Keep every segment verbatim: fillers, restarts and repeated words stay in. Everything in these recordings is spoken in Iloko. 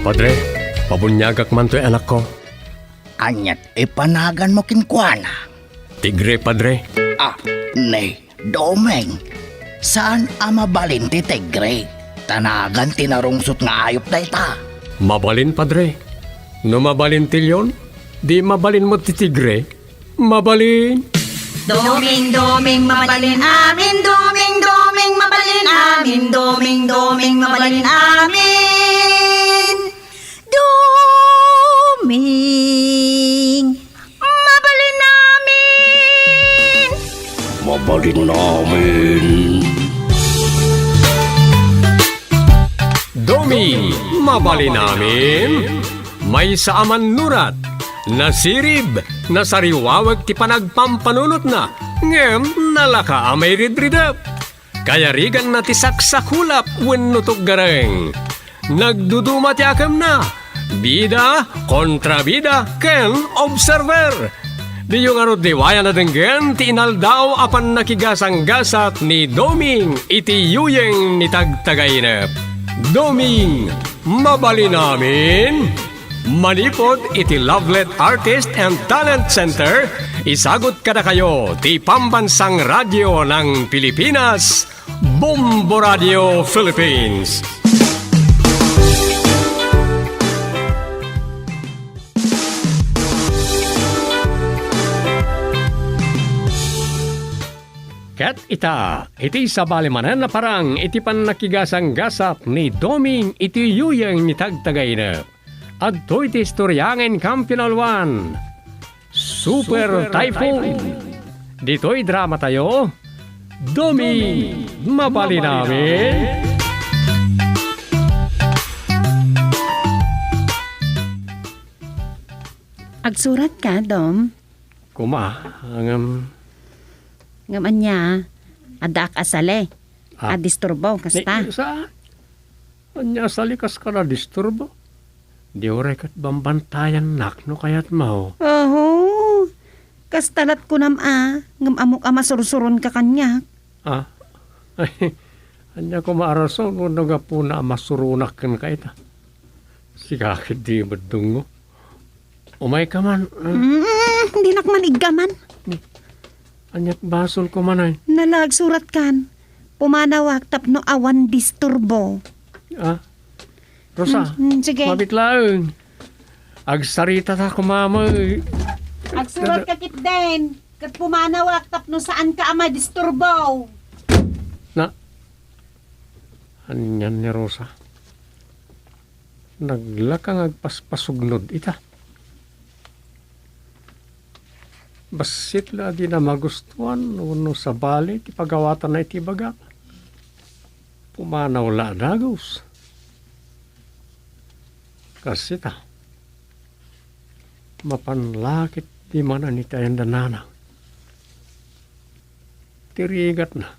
Padre, pabuniagak man toy anakko. Aniat ipanaganmo kenkuana? Tigre, Padre. Ah, ni Doming, saan a mabalin ti tigre? Ta nagan ti narungsot nga ayup dayta. Mabalin, Padre. No mabalin ti leon, di mabalin met ti tigre. Mabalin. Doming, Doming, mabalin amin. Doming, Doming, mabalin amin. Doming, Doming, mabalin amin. Doming, mabalin amin. Mabalin amin. Doming, mabalin amin. Maysa a mannurat, nasirib, nasariwawek ti panagpampanunotna, ngem nalaka a mairidridep. Kayariganna ti saksakulap wenno tuggareng. Nagduduma ti akemna, bida, kontrabida, ken observer. Diyo ngarud liwayan a denggen ti inaldaw a pannakigasanggasat ni Doming iti yuyeng ni Tagtagainep. Doming, mabalin amin? Manipud iti Lovelet Artist and Talent Center, isagut kadakayo ti Pambansang Radyo ng Pilipinas, Bombo Radio Philippines. Ket ita, iti sabali manen a parang iti pannakigasanggasat ni Doming iti yuyeng ni Tagtagainep. Adtoy ti istorya nga inkaam pinalwan. Super Typhoon. Ditoy dramatayo, Doming, mabalin amin. Agsurat ka, Dom? Kuma, ngem Ngem ania, addaak a sali. Ah. A disturbo, kasta. Ni, sa-, Ania, sali kas ka nadisturbo? Di uray ket bambantayannak no kayatmo. Oho. Kasta lat kunam a, ngem ammok a masursuronka kaniak. Ah? Ay, ania koma a rason wenno gapuna a masuronak kenka ita? Sika ket di met dungngo. Umayka man, ah. Mm, dinak man iggaman. Ania't basolko man ay? Nala, agsuratkan. Pumanawak tapno awan disturbo. Ah? Rosa, mm, mm, sige. Mabit laeng. Agsarita ta kumamay. Agsurat ka ketdin. Ket pumanawak tapno saanka a madisturbo. Na, anian ni Rosa? Naglaka nga agpaspasugnod ita. Bassit la a dina magustuan wenno sabali ti pagawatanna iti ibagak. Pumanaw la a dagus. Kas ita, mapan la ket di manen iti ayanda nanang. Ti rigatna,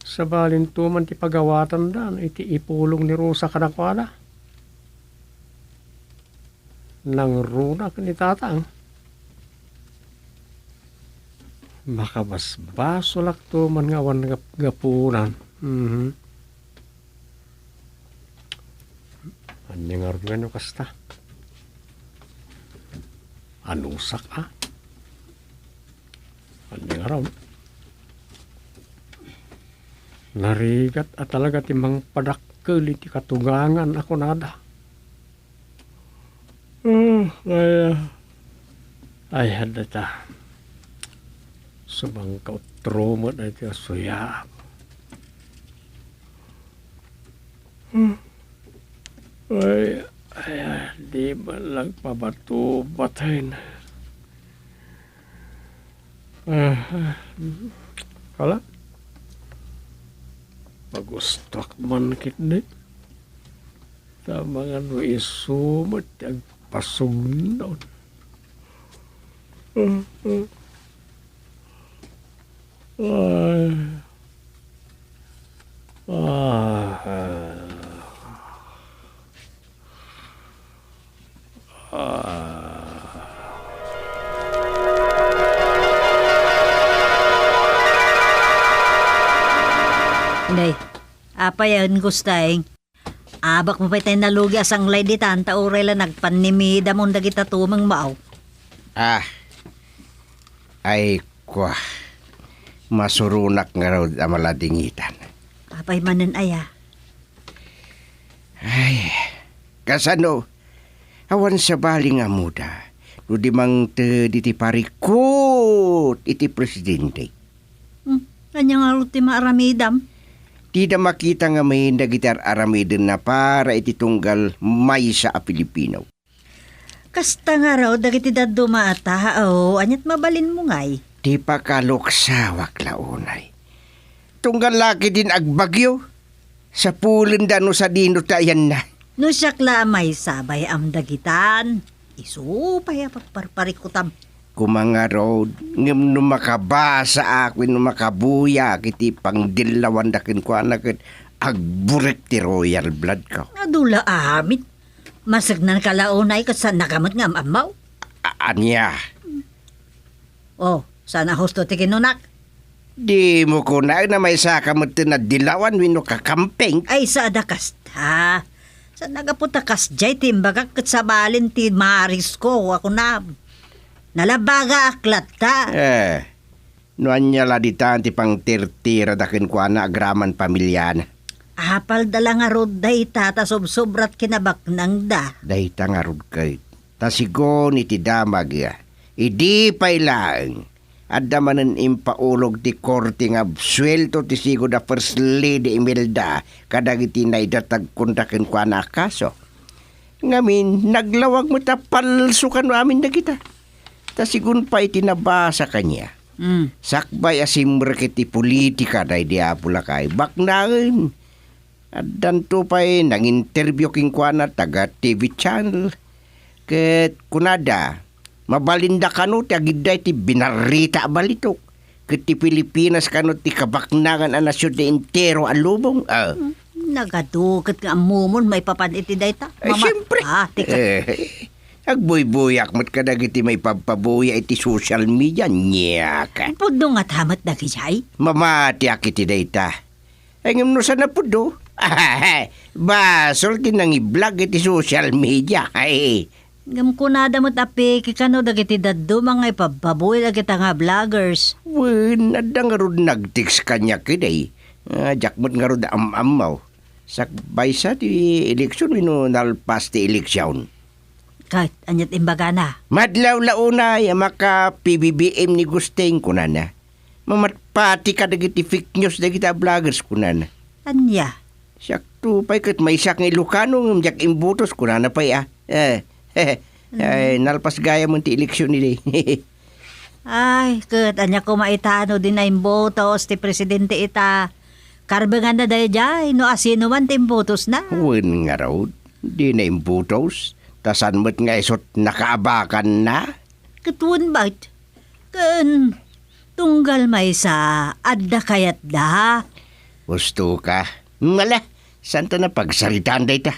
sabalinto man ti pagawatanda iti ipulong ni Rosa kadakuada. Nangruna ken ni Tatang, makabasbasolakto man nga awan gap-, gapunan. Mhm. Ania ngarud nga no kasta? Anusak a? Ania ngarud? Narigat a talaga ti mangpadakkel iti katugangan a kunada. Hmm, ay, ay, adda ta. Subang kautro met iti asuyaak. Hmm. Ay, ay, ay, di man lang pabatubaten. Ah, ah, kala? Pagustuak man ketdi. Ta mangan no isu met ti agpasugnaw. Ah, ah. Ay. Ah, ah. Ah. Nay, apay a gustay? Abak mo pay tay nalugi a sanglay ditan, ta uray la nagpannimidamon dagita tumengmo. Ah, ay kwa, masuronak ngarud a maladingitan. Apay manen aya? Ay, kasano? Awan sabali nga ammoda no di mangted iti parikut iti presidente. Hmm, ania ngarud ti maaramidam? Dida makita ngamin dagiti ar-aramidenna para iti tunggal maysa a Filipino. Kasta ngarud dagiti dadduma a tao, aniat mabalinmo ngay? Ti pakaloksawak la unay. Tunggal la ketdin agbagyo, sapulenda no sadino ti ayanna. No siak la a maysa bay-am dagitan, isu pay a pagparparikutam. Koma ngarud, ngem no makabasaak wenno makabuyaak iti pangdillawanda kenkuana ket agburek ti royal blood ko. Adu la amin. Masegnanka la unay ket saannaka met nga am-ammo. A-, ania? Oh, saan a husto ti kinunak? Dimo kunaen a maysaka met ti nadilawan wenno kakamping? Ay, saanda kasta. Saan a gapu ta kasdiay ti imbagak ket sabalen ti marisko a kunam. Nalabagaak latta. Eh, no ania la ditan ti pangtirtirada kenkuana agraman pamiliana? Apalda la ngarud dayta ta sobsobrat kinabaknangda. Dayta ngarud ket ta sigun iti damag, idi pay laeng, adda manen impaulog ti korte nga absuelto ti sigud a First Lady Imelda kadagiti naidatagkonda kenkuana a kaso. Ngamin, naglawag met a palso kano amin dagita. Ta sigun pay ti nabasa kaniak. Mm. Sakbay a simrek iti politika daydi Apo Lakay, baknaen. Addanto pay nanginterview kenkuana taga T V channel. Ket kunada, mabalinda kano ti agidda iti binarrita a balitok. Ket ti Pilipinas kano ti kabaknangan a nasion ti entero a lubong. Ah. Hmm, nagadu ket nga ammomon maipapan iti dayta. Ay, siyempre. Ah, tika. Eh, agbuybuyak met kadagiti maipabpabuya iti social media, nyak. Pudno ngata met dagijay? Mamatiak iti dayta. Ay, ngem no saan a pudno? Basol ti nangiblag iti social media. Ay. Ngem kunada met a peke kano dagiti dadduma nga ipabpabuy dagita nga vloggers. Wen, adda ngarud nag-text kaniak idi. Ah, diak met ngarud am-ammo. Sakbaysa ti eleksion wenno nalpas ti eleksion? Ket, aniat imbagana? Madlaw la unay a maka-P B B M ni Gusting, kunana. Mamatpati kadagiti fake news dagiti a vloggers, kunana. Ania? Siakto pay ket maysak nga Ilocano ngem diak imbutos, kunana pay a. Eh, ay, nalpas gayam ti eleksion idi. Ay, ket ania koma ita no di naimbutos ti presidente ita? Karbenganna daydiay no asino man ti imbutosna. Wen ngarud, di naimbutos, ta saan met nga isut nakaabakanna. Ket wen met, ken tunggal maysa, adda kayatda. Husto ka. Ngala, saan ta napagsaritaan dayta?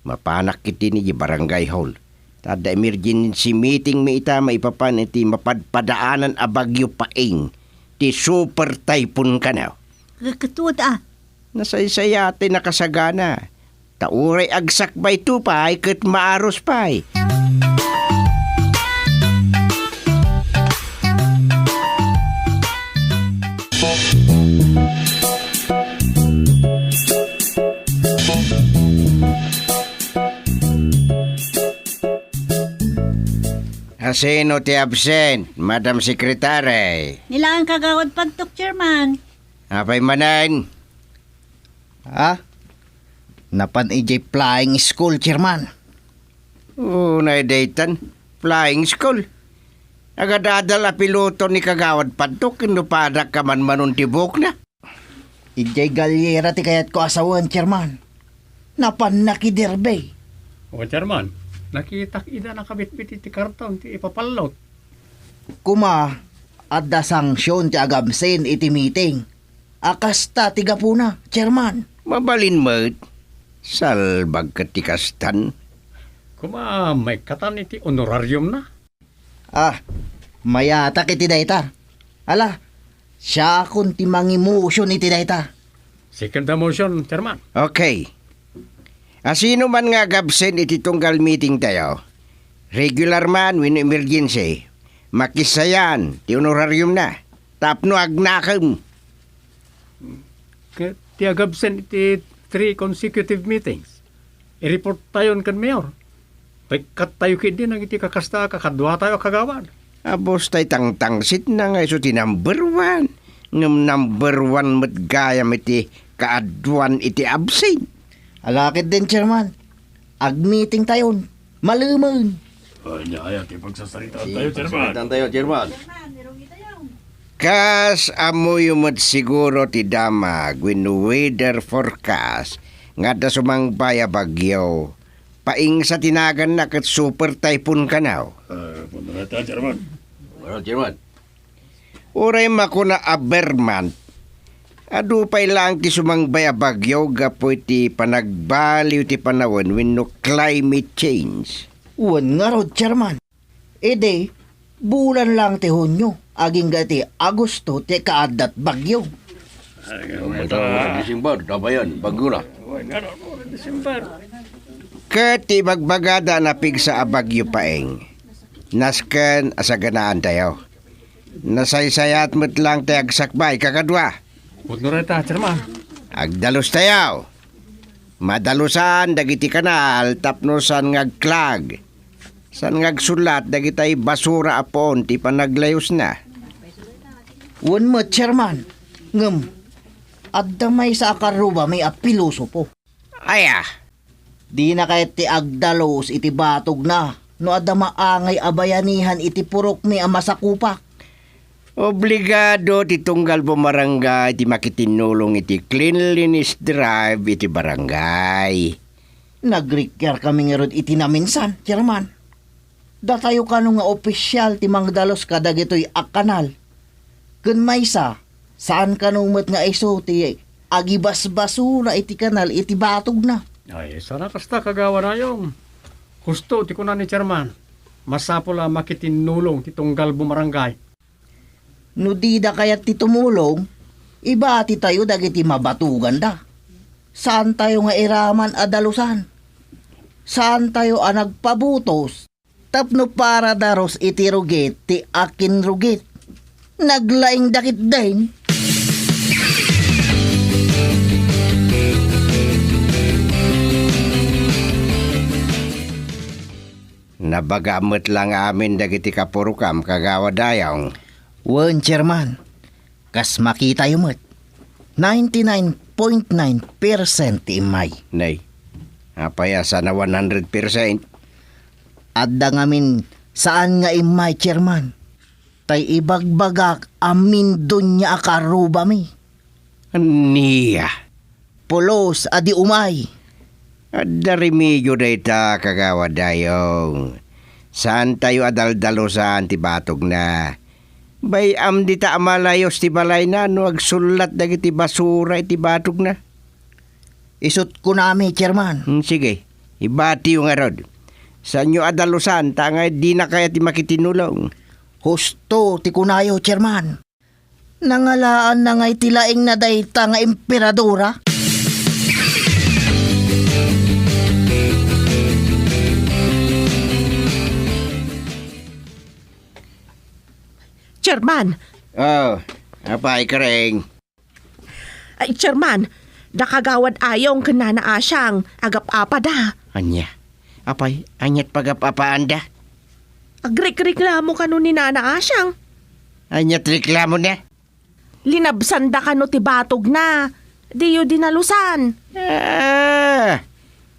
Mapanak ketdi idiay barangay hall. Ta adda emergency meeting mi ita maipapan iti mapadpadaanan a Bagyo Paeng, ti super typhoon kano. Ket wen a. Nasaysayat ti nakasagana. Ta uray agsakbayto pay ket maarus pay. Asino ti absent, Madam Secretary? Ni laeng Kagawad Pantok, Chairman. Apay manen? Ha? Napan idiay flying school, Chairman. Unay daytan, flying school. Agadadal a piloto ni Kagawad Pantok, inno padak ka manmanon ti buokna. Idiay galyera ti kayatko a sawen, Chairman. Napanna ki Derby. O, Chairman, nakitak ida nakabitbit iti karton ti ipapallot. Koma, adda sanction ti agabsent iti meeting. A kasta ti gapuna, Chairman. Mabalin met. Salbag ket ti kastan. Koma, maikkatan iti honorariumna. Ah, mayatak iti dayta. Ala, siakon ti mangi-motion iti dayta. Second the motion, Chairman. Okay. Asino man nga agabsent iti tunggal meeting tayo, regular man wenno emergency, makisayan ti honorarium na tapno agnakem. Ket ti agabsent iti three consecutive meetings, i-report tayon ken Mayor. Pekkat tayo ketdi dagiti kakasta a kakaduatayo a kagawad. Abus tay tangtangsitna nga isu ti number one, ngem number one met gayam iti kaaduan iti absent. Ala ketdin, Chairman. Agmeeting tayon. Malemen. Ania aya ti pagsasaritaan tayo, Chairman? Pagsasaritaan tayo, Chairman. Kas ammoyo met siguro ti damag wenno weather forecast nga adda sumangbay a bagyo. Paeng sa ti naganna ket super typhoon kano. Ah, punta na ta, Chairman. Ano, Chairman? Uray makuna a ber month, adu pay laeng ti sumangbay a bagyo gapu iti panagbaliw ti panawen wenno climate change. Wen ngarud, Chairman. Idi, bulan laeng ti Hunio, agingga iti Agosto ti kaaddat bagyo. Ay, Mayta, mayta. December, tabayan, bagyo na. Wen ngarud, December. Ket ti ibagbagada a napigsa a bagyo paeng, nasken a saganaan tayo. Nasaysayat met laeng ti agsakbay, kakadua. Pudno reta, Chairman. Agdalus tayo. Madalusan dagiti kanal tapno saan nga agklag. Saan nga agsullat dagitay basura a puon ti panaglayusna. Wen met, Chairman. Ngem, adda maysa a karrubami a pilosopo. Aya? Dina kayat ti agdalus iti batogna no adda maangay a bayanihan iti purokmi a masakupak. Obligado ti tunggal bumarangay ti makitinnulong iti cleanliness drive iti barangay. Nagrikyar kami ngarud iti naminsan, Chairman. Datayo kano nga opisyal ti mangdalus kadagitoy a kanal. Ken maysa, saan kano met nga isu ti agibasbasura iti kanal iti batogna. Ay, saan a kasta, Kagawad Dayong. Husto ti kuna ni Chairman. Masapul a makitinnulong ti tunggal bumarangay. No dida kayat ti tumulong, ibati tayo dagiti mabatuganda. Saan tayo nga iraman a dalusan. Saan tayo a nagpabutos tapno para darus iti rugit ti akinrugit. Naglaing dakit deng. Nabaga met lang amin dagiti kapurokam, Kagawad Dayong. Wen, Chairman. Kas makitayo met, ninety-nine point nine percent ti immay. Nay, apay a saan a one hundred percent? Adda ngamin saan nga immay, Chairman. Tay ibagbagak a mindonia a karrubami. Ania? Pulos a di umay. Adda remedio dayta, Kagawad Dayong. Saantayo a daldalusan ti batogna. Bay-am dita a malayus ti balayna no agsullat dagiti basura iti batogna. Isut' kunami, Chairman. Hmm, sige. Ibatiyo ngarud. Saanyo a dalusan, ta angay dina kayat ti makitinnulong. Husto ti kunayo, Chairman. Nangalaanna ngay ti laingna dayta nga emperadora? Chairman! Oh, apay, Kring? Ay, Chairman, da Kagawad Ayong ken Nana Asiang, agap-apada. Ania? Apay, aniat pagap-apaanda? Agrikreklamo kano ni Nana Asiang. Aniat reklamona? Linabsanda kano ti batogna. Diyo dinalusan. Ah,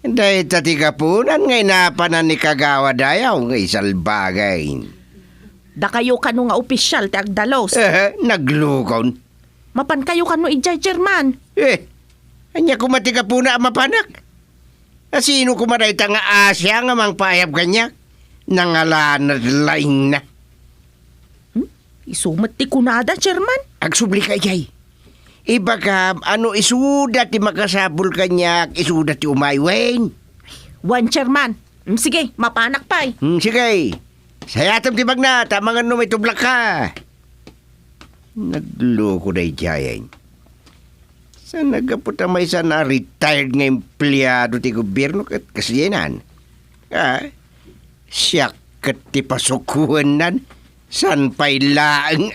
dayta ti gapunan nga inapanan ni Kagawad Ayong nga isalbagay. Dakayo kano nga opisyal ti agdalus. Eh, naglukon. Mapankayo kano idiay, Chairman? Eh, ania koma ti gapuna a mapanak? A sino koma dayta nga Asia nga mangpaayab kaniak? Nangalanad laingna. Hmm? Isu met ti kunada, Chairman? Agsublika idiay. Ibagam, a no isuda ti makasapul kaniak, isuda ti umay, wen? Wen, Chairman. Hmm, sige, mapanak pay. Hmm, sige. Sayatem ti bagna, ta mangan no maitublak ka. Nagluko daydiay. Saan a gapu ta maysa a retired nga empleado ti gobierno ket kasdiay nan? Ah, siak ket ti pasukoennan, saan pay laeng.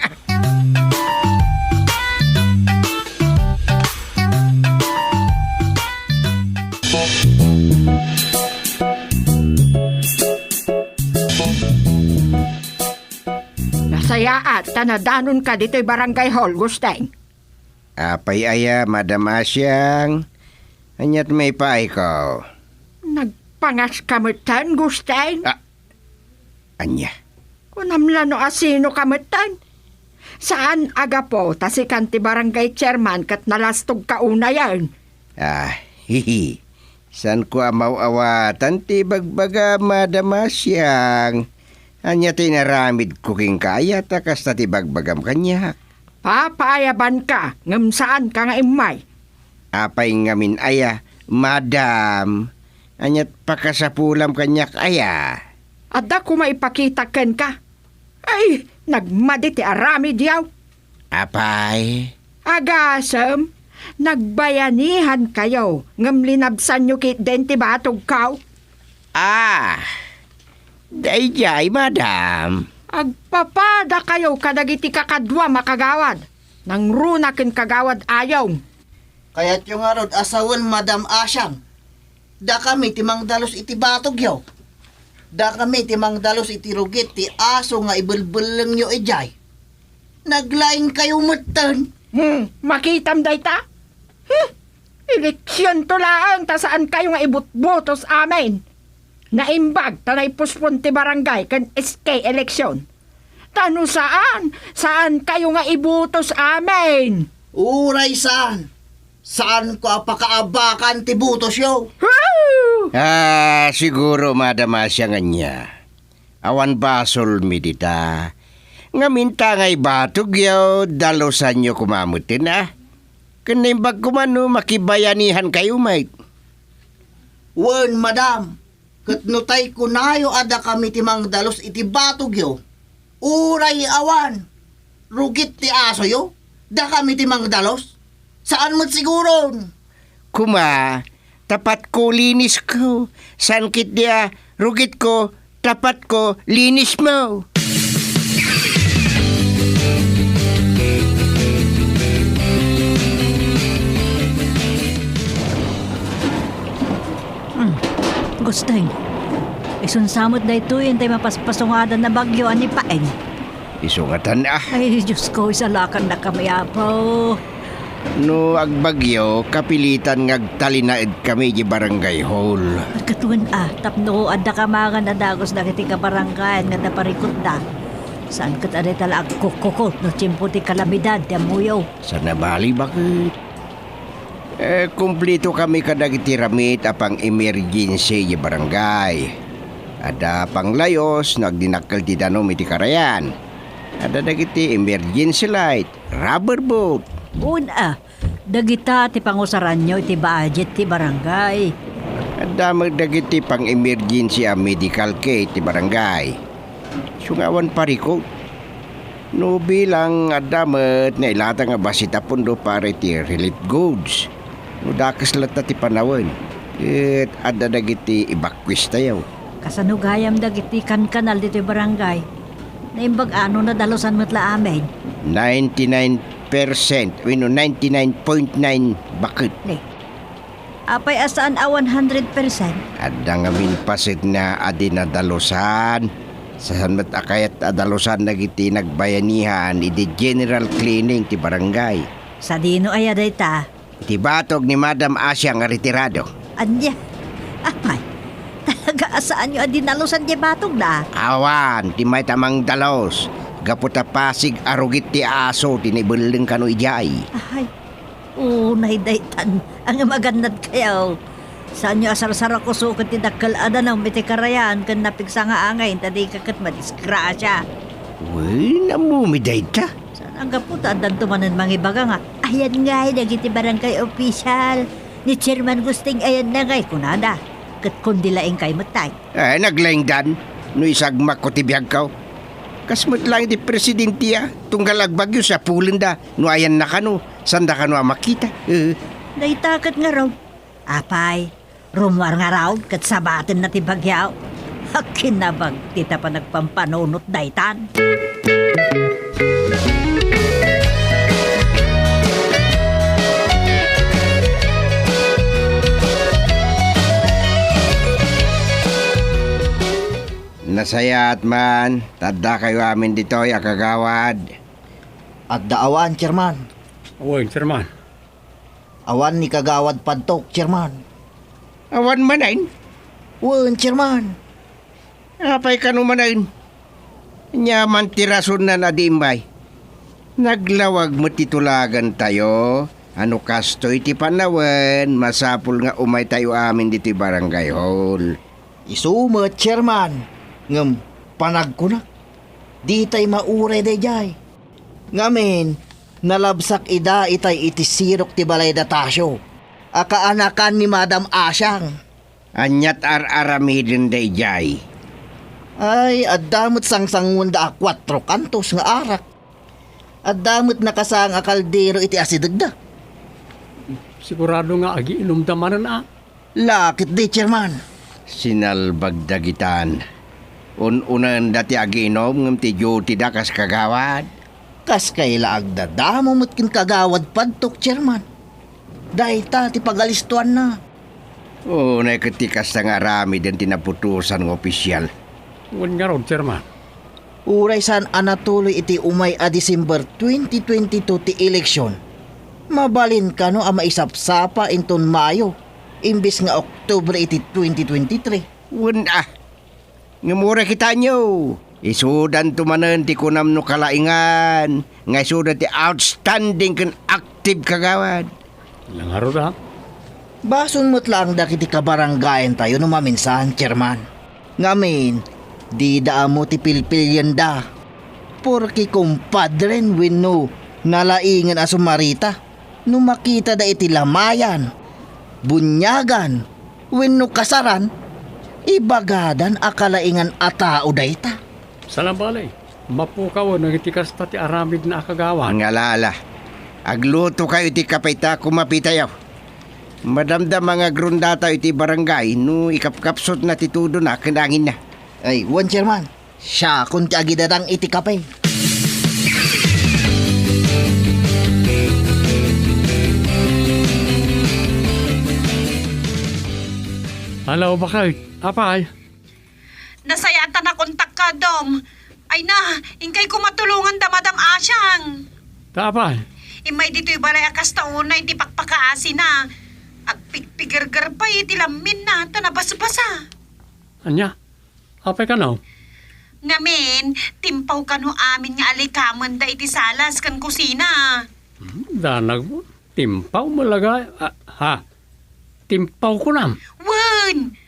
Nasayaat ta nadanonka ditoy barangay hall, Gusteng. Apay aya, Madam Asiang? Aniat maipaayko? Nagpangaska metten, Gusteng. Ah, ania? Kunam la no asinoka metten. Saan a gapu ta sikan ti barangay chairman ket nalastogka unayen. Ah, hihi. Saanko a maw-awatan ti ibagbaga, Madam Asiang. Ania ti inaramidko kenka aya ta kasta ti ibagbagam kaniak? Papaayabanka, ngem saanka nga immay. Apay ngamin aya, Madam? Aniat pakasapulam kaniak aya? Adda koma ipakita kenka. Ay, nagmadi ti aramidyo. Apay? Agasem, nagbayanihankayo, ngem linabsanyo ketdin ti batogko. Ah, daydiay, Madam. Agpapadakayo kadagiti kakaduam a kagawad. Nangruna ken Kagawad Ayong. Kayatyo ngarud a sawen, Madam Asiang. Dakami ti mangdalus iti batogyo. Dakami ti mangdalus iti rugit ti aso nga ibelbellengyo idiay. Naglaingkayo metten. Hmm, makitam dayta? Hmm, eleksionto laeng ta saankayo nga ibutbutos amin. Naimbag ta naipospon ti barangay ken S K eleksyon. Ta no saan, saankayo nga ibutos amin. Uray saan, saanko a pakaabakan ti butosyo. Woo! Ah, siguro, Madam Asia, nga ania. Awan basolmi dita. Ngamin ta nga ibatogyo, dalusanyo koma metten, a. Ken naimbag koma no makibayanihankayo met. Wen, Madam, ket no tay kunayo a dakami ti mangdalus iti batogyo, uray awan rugit ti asoyo, dakami ti mangdalus? Saan met siguron. Koma, tapatko, linisko. Saan ketdi a rugitko, tapatko, linismo. Hmm, Gusteng, isunsa met daytoy, intay mapaspasungadan a bagyo a ni Paeng. Isu ngatan, a. Ay, Diyos ko, isalakannakami, Apo. No agbagyo, kapilitan nga agtalinaedkami idiay barangay hall. Ket wen, a, tapno adda kamangan a dagus dagiti kabarangayan nga adda parikutda. Saan ket a dayta la agkukkukot no tiempo ti kalamidad ti ammoyo. Saan a bali, baket? Eh, kumpletokami kadagiti ramid a pang-emergency idiay barangay. Adda panglayus no agdinakkel ti danum iti karayan. Adda dagiti emergency light, rubber boot. Wen, a, dagita ti pangusaranyo iti budget ti barangay. Adda met dagiti pang-emergency a medical kit ti barangay. Isu nga awan parikut. No bilang, adda met nailatang a bassit a pondo para iti relief goods. No dakes latta ti panawen, ket adda dagiti evacueestayo. Kasano gayam dagiti kankanal ditoy barangay? Naimbag a no nadalusan met la amin? Ninety-nine percent, wenno ninety-nine point nine, baket. Ne. Apay a saan a one hundred percent? Adda ngamin paset nga a di nadalusan. Saan met a kayat a dalusan dagiti nagbayanihan idi general cleaning ti barangay. Sadino aya dayta? Iti batog ni Madam Asia nga retirado. Ania? Apay, talaga a saanyo a dinalusan diay batogda? Awan, ti mayta a mangdalus. Gapu ta pasig a rugit ti aso ti naibelleng kano idiay. Ay, unay daytan, ngem agannadkayo. Saanyo a sarsarakusoken ti dakkel a danum iti karayan ken napigsa nga angin ta dika ket madisgrasia. Wen, ammomi dayta? Saan a gapu ta addanto manen mangibaga nga, "Ayan ngay dagiti barangay official, ni Chairman Gusting ayan na ngay," kunada. Ket kundi laingkay met tay. Eh, naglaingdan no isagmakko ti biagko. Kas met laeng ti presidente a, tunggal agbagyo, sapulenda no ayanna kano, sanda kano a makita. Eh. Dayta ket ngarud. Apay, rummuar ngarud ket sabatenna ti bagyo. Agkinabag ti ta panagpampanunot daytan. Nasayaat man, ta addakayo amin ditoy a kagawad. Adda awan, Chairman. Wen, Chairman. Awan ni Kagawad Padtok, Chairman. Awan manen? Wen, Chairman. Apay kano manen? Ania man ti rasonnan a di immay? Naglawag met ti tulagantayo, a no kastoy ti panawen, masapul nga umaytayo amin ditoy barangay hall. Isu met, Chairman, ngem panagkunak, ditay mauray daydiay. Ngamin, nalabsak ida itay iti sirok ti balay da Tasio, a kaanakan ni Madam Asiang. Aniat ar-aramiden daydiay? Ay, adda met sangsanguenda a kuatro kantos nga arak. Adda met nakasang a kaldero iti asidegda. Sigurado nga agiinumda manen a. Lakit di, Chairman. Sinalbag dagitan. Un-unaenda ti agiinum ngem ti duty da kas kagawad. Kas kaila agdadamo met ken Kagawad Padtok, Chairman. Dayta ti pagalistoanna. Unay ket ti kasta nga aramiden ti naputosan nga opisial. Wen ngarud, Chairman. Uray saan a natuloy iti umay a December twenty twenty-two ti eleksion, mabalin kano a maisapsapa inton Mayo imbes nga Oktubre iti twenty twenty-three? Wen a. Ngem uray kitaenyo, isudanto manen ti kunam no kalaingan nga isuda ti outstanding ken active kagawad. Nangarud a? Basol met laeng dagiti kabarangayantayo no maminsan, Chairman. Ngamin, dida ammo ti pilpilienda. Porke kumpadren wenno nalaingen a sumarita, no makitada iti lamayan, buniagan, wenno kasaran, ibagadan a kalaingan a tao dayta. Salambali, mapukaw dagiti kasta ti aramidna a kagawad. Ngala, ala. Aglutokayo iti kape ta kumapitayo. Madamdama nga agrondatayo iti barangay no ikapkapsutna ti tudona ken anginna. Ay, wen, Chairman. Siakon ti agidadang iti kape. Hello, bakit? Apay? Nasayaat ta nakontakka, Dom. Ay na, inkay koma tulongan da Madam Asiang. Ta apay? Immay ditoy balay a kasta unay ti pakpakaasina. Agpigpigerger pay iti lamminna ta nabasbasa. Ania? Apay kano? Ngamin, timpaw kano amin nga alikamenda iti salas ken kusina. Hmm, danag, timpaw malaga, ah, ha? Timpaw kunam? Wen!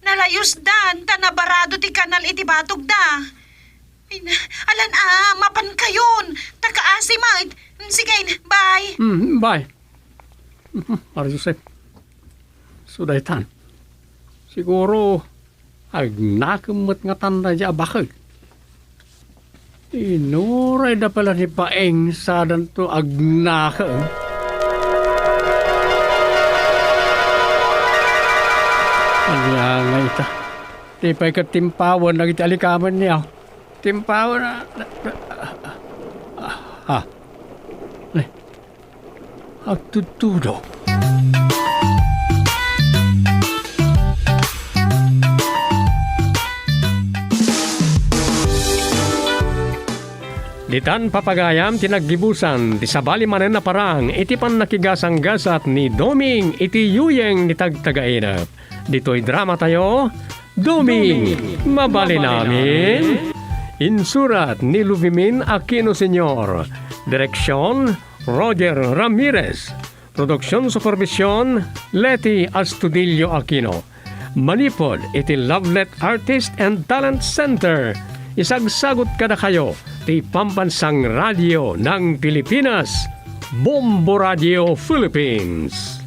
Nalayusdan ta nabarado ti kanal iti batogda. Ay na, alan a, mapankayon. Ta kaasi met. Sige, bye. Hmm, bye. Maria Josep. Sudaytan. Siguro, agnakem met ngatan daydiay a baket. Inuray da pala ni Paeng sadanto agnakem. Ania nga ita? Di pay ket timpawen dagiti alikamenyo. Timpawen a, ah, ah, ah. Agtudtudo. Ditan papagayam ti naggibusan ti sabali manen a parang iti pannakigasanggasat ni Doming iti yuyeng ni Tagtagainep. Ditoy dramatayo, Doming, Mabalin Amin. Insurat ni Luvimin Aquino Senior. Direksyon, Roger Ramirez. Production supervision, Leti Astudillo Aquino. Manipud iti Lovelet Artist and Talent Center, isagsagut kadakayo ti Pambansang Radio ng Pilipinas, Bombo Radio Philippines.